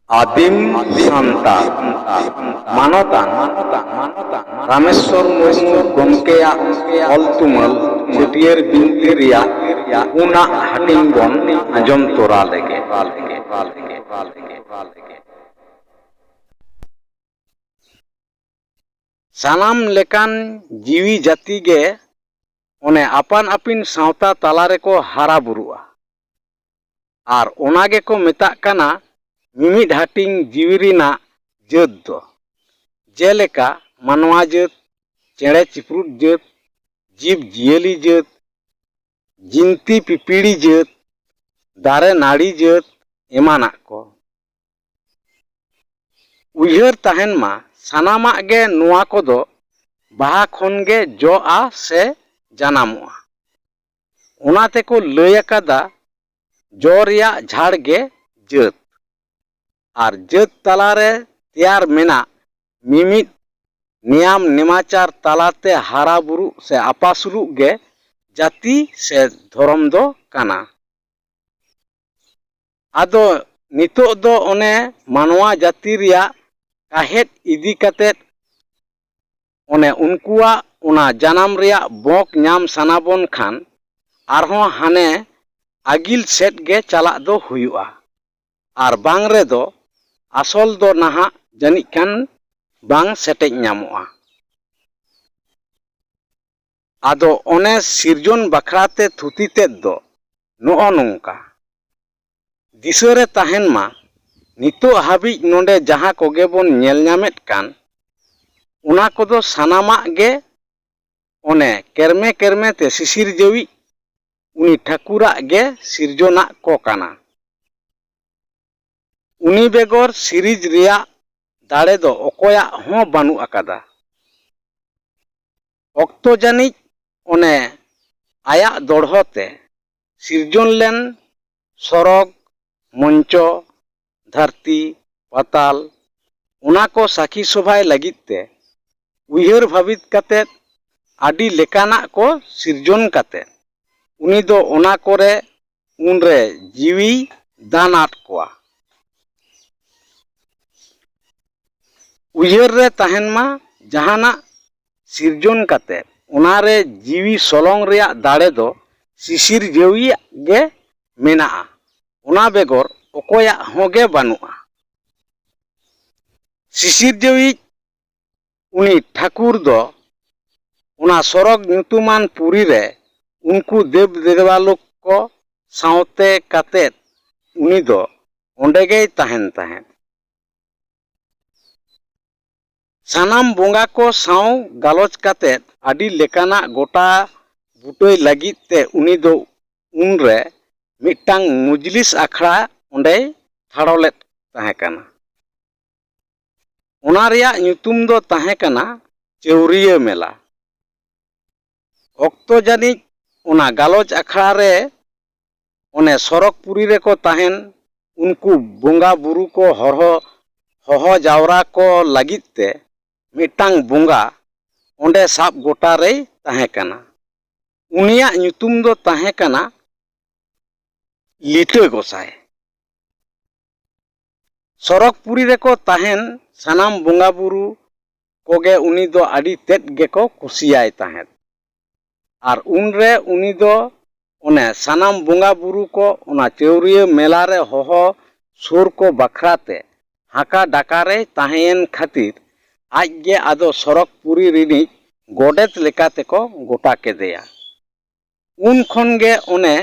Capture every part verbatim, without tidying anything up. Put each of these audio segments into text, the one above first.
ᱟᱹᱫᱤᱢ ᱥᱟᱱᱛᱟᱲ ᱢᱟᱱᱚᱛᱟᱱ ᱨᱟᱢᱮᱥᱣᱚᱨ ᱢᱩᱨᱢᱩ ᱜᱚᱢᱠᱮᱭᱟᱜ ᱚᱞ ᱛᱩᱢᱟᱹᱞ ᱪᱷᱟᱹᱴᱭᱟᱹᱨ ᱵᱤᱱᱛᱤ ᱨᱮᱭᱟᱜ ᱯᱩᱱᱟᱜ ᱦᱟᱹᱴᱤᱧ ᱵᱚᱱ ᱟᱸᱡᱚᱢ ᱛᱚᱨᱟ ᱞᱮᱜᱮ᱾ ᱥᱟᱱᱟᱢ ᱞᱮᱠᱟᱱ ᱡᱤᱣᱤ ᱡᱟᱹᱛᱤ ᱜᱮ ᱚᱱᱮ ᱟᱯᱟᱱ ᱟᱹᱯᱤᱱ ᱥᱟᱶᱛᱟ ᱛᱟᱞᱟ ᱨᱮᱠᱚ ᱦᱟᱨᱟ ᱵᱩᱨᱩᱜᱼᱟ᱾ ᱟᱨ ᱚᱱᱟ ᱜᱮᱠᱚ ᱢᱮᱛᱟᱜ ᱠᱟᱱᱟ ᱢᱤᱢᱤᱫ ᱦᱟᱹᱴᱤᱧ ᱡᱤᱣᱤ ᱨᱮᱱᱟᱜ ᱡᱟᱹᱛ ᱫᱚ᱾ ᱡᱮᱞᱮᱠᱟ ᱢᱟᱱᱣᱟ ᱡᱟᱹᱛ, ᱪᱮᱬᱮ ᱪᱤᱯᱨᱩᱫ ᱡᱟᱹᱛ, ᱡᱤᱵᱽ ᱡᱤᱭᱟᱹᱞᱤ ᱡᱟᱹᱛ, ᱡᱤᱱᱛᱤ ᱯᱤᱯᱤᱲᱤ ᱡᱟᱹᱛ, ᱫᱟᱨᱮ ᱱᱟᱹᱲᱤ ᱡᱟᱹᱛ ᱮᱢᱟᱱᱟᱜ ᱠᱚ᱾ ᱩᱭᱦᱟᱹᱨ ᱛᱟᱦᱮᱱ ᱢᱟ, ᱥᱟᱱᱟᱢᱟᱜ ᱜᱮ ᱱᱚᱣᱟ ᱠᱚᱫᱚ ᱵᱟᱦᱟ ᱠᱷᱚᱱ ᱜᱮ ᱡᱚᱜᱼᱟ ᱥᱮ ᱡᱟᱱᱟᱢᱚᱜᱼᱟ᱾ ᱚᱱᱟ ᱛᱮᱠᱚ ᱞᱟᱹᱭ ᱟᱠᱟᱫᱟ, ᱡᱚ ᱨᱮᱭᱟᱜ ᱡᱷᱟᱲ ᱜᱮ ᱡᱟᱹᱛ᱾ ᱟᱨ ᱡᱟᱹᱛ ᱛᱟᱞᱟᱨᱮ ᱛᱮᱭᱟᱨ ᱢᱮᱱᱟᱜ ᱢᱤᱢᱤᱫ ᱱᱮᱭᱟᱢ ᱱᱮᱢᱟᱪᱟᱨ ᱛᱟᱞᱟᱛᱮ ᱦᱟᱨᱟ ᱵᱩᱨᱩᱜ ᱥᱮ ᱟᱯᱟᱥᱩᱞᱩᱜ ᱜᱮ ᱡᱟᱹᱛᱤ ᱥᱮ ᱫᱷᱚᱨᱚᱢ ᱫᱚ ᱠᱟᱱᱟ᱾ ᱟᱫᱚ ᱱᱤᱛᱚᱜ ᱫᱚ ᱚᱱᱮ ᱢᱟᱱᱣᱟ ᱡᱟᱹᱛᱤ ᱨᱮᱭᱟᱜ ᱠᱟᱦᱮᱫ ᱤᱫᱤ ᱠᱟᱛᱮᱫ ᱚᱱᱮ ᱩᱱᱠᱩᱣᱟᱜ ᱚᱱᱟ ᱡᱟᱱᱟᱢ ᱨᱮᱭᱟᱜ ᱵᱚᱸᱠ ᱧᱟᱢ ᱥᱟᱱᱟ ᱵᱚᱱ ᱠᱷᱟᱱ ᱟᱨᱦᱚᱸ ᱦᱟᱱᱮ ᱟᱹᱜᱤᱞ ᱥᱮᱫ ᱜᱮ ᱪᱟᱞᱟᱜ ᱫᱚ ᱦᱩᱭᱩᱜᱼᱟ᱾ ᱟᱨ ᱵᱟᱝ ᱨᱮᱫᱚ ᱟᱥᱚᱞ ᱫᱚ ᱱᱟᱦᱟᱜ ᱡᱟᱹᱱᱤᱡ ᱠᱷᱟᱱ ᱵᱟᱝ ᱥᱮᱴᱮᱡ ᱧᱟᱢᱚᱜᱼᱟ᱾ ᱟᱫᱚ ᱚᱱᱮ ᱥᱤᱨᱡᱚᱱ ᱵᱟᱠᱷᱨᱟ ᱛᱮ ᱛᱷᱩᱛᱤ ᱛᱮᱫ ᱫᱚ ᱱᱚᱜᱼᱚ ᱱᱚᱝᱠᱟ᱾ ᱫᱤᱥᱟᱹ ᱨᱮ ᱛᱟᱦᱮᱱ ᱢᱟ, ᱱᱤᱛᱚᱜ ᱦᱟᱹᱵᱤᱡ ᱱᱚᱰᱮ ᱡᱟᱦᱟᱸ ᱠᱚᱜᱮ ᱵᱚᱱ ᱧᱮᱞ ᱧᱟᱢᱮᱫ ᱠᱟᱱ, ᱚᱱᱟ ᱠᱚᱫᱚ ᱥᱟᱱᱟᱢᱟᱜ ᱜᱮ ᱚᱱᱮ ᱠᱮᱨᱢᱮ ᱠᱮᱨᱢᱮ ᱛᱮ ᱥᱤᱥᱤᱨᱡᱟᱹᱣᱤᱡ ᱩᱱᱤ ᱴᱷᱟᱹᱠᱩᱨᱟᱜ ᱜᱮ ᱥᱤᱨᱡᱚᱱᱟᱜ ᱠᱚ ᱠᱟᱱᱟ᱾ ᱩᱱᱤ ᱵᱮᱜᱚᱨ ᱥᱤᱨᱤᱡᱽ ᱨᱮᱭᱟᱜ ᱫᱟᱲᱮ ᱫᱚ ᱚᱠᱚᱭᱟᱜ ᱦᱚᱸ ᱵᱟᱹᱱᱩᱜ ᱟᱠᱟᱫᱟ᱾ ᱚᱠᱛᱚ ᱡᱟᱹᱱᱤᱡ ᱚᱱᱮ ᱟᱭᱟᱜ ᱫᱚᱲᱦᱚ ᱛᱮ ᱥᱤᱨᱡᱚᱱ ᱞᱮᱱ ᱥᱚᱨᱚᱜᱽ, ᱢᱚᱧᱪᱚ, ᱫᱷᱟᱹᱨᱛᱤ, ᱯᱟᱛᱟᱞ, ᱚᱱᱟ ᱠᱚ ᱥᱟᱹᱠᱷᱤ ᱥᱚᱵᱷᱟᱭ ᱞᱟᱹᱜᱤᱫ ᱛᱮ ᱩᱭᱦᱟᱹᱨ ᱵᱷᱟᱹᱵᱤᱛ ᱠᱟᱛᱮᱫ ᱟᱹᱰᱤ ᱞᱮᱠᱟᱱᱟᱜ ᱠᱚ ᱥᱤᱨᱡᱚᱱ ᱠᱟᱛᱮᱫ ᱩᱱᱤ ᱫᱚ ᱚᱱᱟ ᱠᱚᱨᱮ ᱩᱱᱨᱮ ᱡᱤᱣᱤᱭ ᱫᱟᱱ ᱟᱫ ᱠᱚᱣᱟ᱾ ᱩᱭᱦᱟᱹᱨ ᱨᱮ ᱛᱟᱦᱮᱱ ᱢᱟ, ᱡᱟᱦᱟᱱᱟᱜ ᱥᱤᱨᱡᱚᱱ ᱠᱟᱛᱮ ᱚᱱᱟᱨᱮ ᱡᱤᱣᱤ ᱥᱚᱞᱚᱝ ᱨᱮᱭᱟᱜ ᱫᱟᱲᱮ ᱫᱚ ᱥᱤᱥᱤᱨᱡᱟᱹᱣᱤᱭᱟᱜ ᱜᱮ ᱢᱮᱱᱟᱜᱼᱟ᱾ ᱚᱱᱟ ᱵᱮᱜᱚᱨ ᱚᱠᱚᱭᱟᱜ ᱦᱚᱸ ᱜᱮ ᱵᱟᱹᱱᱩᱜᱼᱟ᱾ ᱥᱤᱥᱤᱨᱡᱟᱹᱣᱤᱡ ᱩᱱᱤ ᱴᱷᱟᱹᱠᱩᱨ ᱫᱚ ᱚᱱᱟ ᱥᱚᱨᱚᱜᱽ ᱧᱩᱛᱩᱢᱟᱱ ᱯᱩᱨᱤ ᱨᱮ ᱩᱱᱠᱩ ᱫᱮᱵ ᱫᱮᱵᱟᱞᱳᱠ ᱠᱚ ᱥᱟᱶᱛᱮ ᱠᱟᱛᱮᱫ ᱩᱱᱤ ᱫᱚ ᱚᱸᱰᱮ ᱜᱮᱭ ᱛᱟᱦᱮᱱ ᱛᱟᱦᱮᱸᱫ᱾ ᱥᱟᱱᱟᱢ ᱵᱚᱸᱜᱟ ᱠᱚ ᱥᱟᱶ ᱜᱟᱞᱚᱪ ᱠᱟᱛᱮᱫ ᱟᱹᱰᱤ ᱞᱮᱠᱟᱱᱟᱜ ᱜᱚᱴᱟ ᱵᱩᱴᱟᱹᱭ ᱞᱟᱹᱜᱤᱫ ᱛᱮ ᱩᱱᱤ ᱫᱚ ᱩᱱᱨᱮ ᱢᱤᱫᱴᱟᱝ ᱢᱩᱡᱽᱞᱤᱥ ᱟᱠᱷᱲᱟ ᱚᱸᱰᱮᱭ ᱴᱷᱟᱲᱚ ᱞᱮᱫ ᱛᱟᱦᱮᱸ ᱠᱟᱱᱟ᱾ ᱚᱱᱟ ᱨᱮᱭᱟᱜ ᱧᱩᱛᱩᱢ ᱫᱚ ᱛᱟᱦᱮᱸ ᱠᱟᱱᱟ ᱪᱟᱹᱣᱨᱤᱭᱟᱹ ᱢᱮᱞᱟ᱾ ᱚᱠᱛᱚ ᱡᱟᱹᱱᱤᱡ ᱚᱱᱟ ᱜᱟᱞᱚᱪ ᱟᱠᱷᱲᱟ ᱨᱮ ᱚᱱᱮ ᱥᱚᱨᱚᱜᱽᱯᱩᱨᱤ ᱨᱮᱠᱚ ᱛᱟᱦᱮᱱ ᱩᱱᱠᱩ ᱵᱚᱸᱜᱟ ᱵᱩᱨᱩ ᱠᱚ ᱦᱚᱨᱦᱚ, ᱦᱚᱦᱚ ᱡᱟᱣᱨᱟ ᱠᱚ ᱞᱟᱹᱜᱤᱫ ᱛᱮ ᱢᱤᱫᱴᱟᱝ ᱵᱚᱸᱜᱟ ᱚᱸᱰᱮ ᱥᱟᱵ ᱜᱚᱴᱟ ᱨᱮᱭ ᱛᱟᱦᱮᱸ ᱠᱟᱱᱟ᱾ ᱩᱱᱤᱭᱟᱜ ᱧᱩᱛᱩᱢ ᱫᱚ ᱛᱟᱦᱮᱸ ᱠᱟᱱᱟ ᱞᱤᱴᱟᱹ ᱜᱚᱸᱥᱟᱭ᱾ ᱥᱚᱨᱚᱜᱽᱯᱩᱨᱤ ᱨᱮᱠᱚ ᱛᱟᱦᱮᱱ ᱥᱟᱱᱟᱢ ᱵᱚᱸᱜᱟ ᱵᱩᱨᱩ ᱠᱚᱜᱮ ᱩᱱᱤ ᱫᱚ ᱟᱹᱰᱤ ᱛᱮᱫ ᱜᱮᱠᱚ ᱠᱩᱥᱤᱭᱟᱭ ᱛᱟᱦᱮᱸᱫ᱾ ᱟᱨ ᱩᱱᱨᱮ ᱩᱱᱤ ᱫᱚ ᱚᱱᱮ ᱥᱟᱱᱟᱢ ᱵᱚᱸᱜᱟ ᱵᱩᱨᱩ ᱠᱚ ᱚᱱᱟ ᱪᱟᱹᱣᱨᱤᱭᱟᱹ ᱢᱮᱞᱟ ᱨᱮ ᱦᱚᱦᱚ ᱥᱩᱨ ᱠᱚ ᱵᱟᱠᱷᱨᱟ ᱛᱮ ᱦᱟᱠᱟ ᱰᱟᱠᱟ ᱨᱮᱭ ᱛᱟᱦᱮᱸᱭᱮᱱ ᱠᱷᱟᱹᱛᱤᱨ ᱟᱡ ᱜᱮ ᱟᱫᱚ ᱥᱚᱨᱚᱜᱽᱯᱩᱨᱤ ᱨᱤᱱᱤᱡ ᱜᱚᱰᱮᱛ ᱞᱮᱠᱟ ᱛᱮᱠᱚ ᱜᱚᱴᱟ ᱠᱮᱫᱮᱭᱟ᱾ ᱩᱱ ᱠᱷᱚᱱ ᱜᱮ ᱚᱱᱮ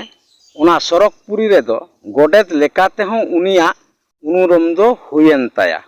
ᱚᱱᱟ ᱥᱚᱨᱚᱜᱽᱯᱩᱨᱤ ᱨᱮᱫᱚ ᱜᱚᱰᱮᱛ ᱞᱮᱠᱟ ᱛᱮᱦᱚᱸ ᱩᱱᱤᱭᱟᱜ ᱩᱱᱩᱨᱚᱢ ᱫᱚ ᱦᱩᱭᱮᱱ ᱛᱟᱭᱟ᱾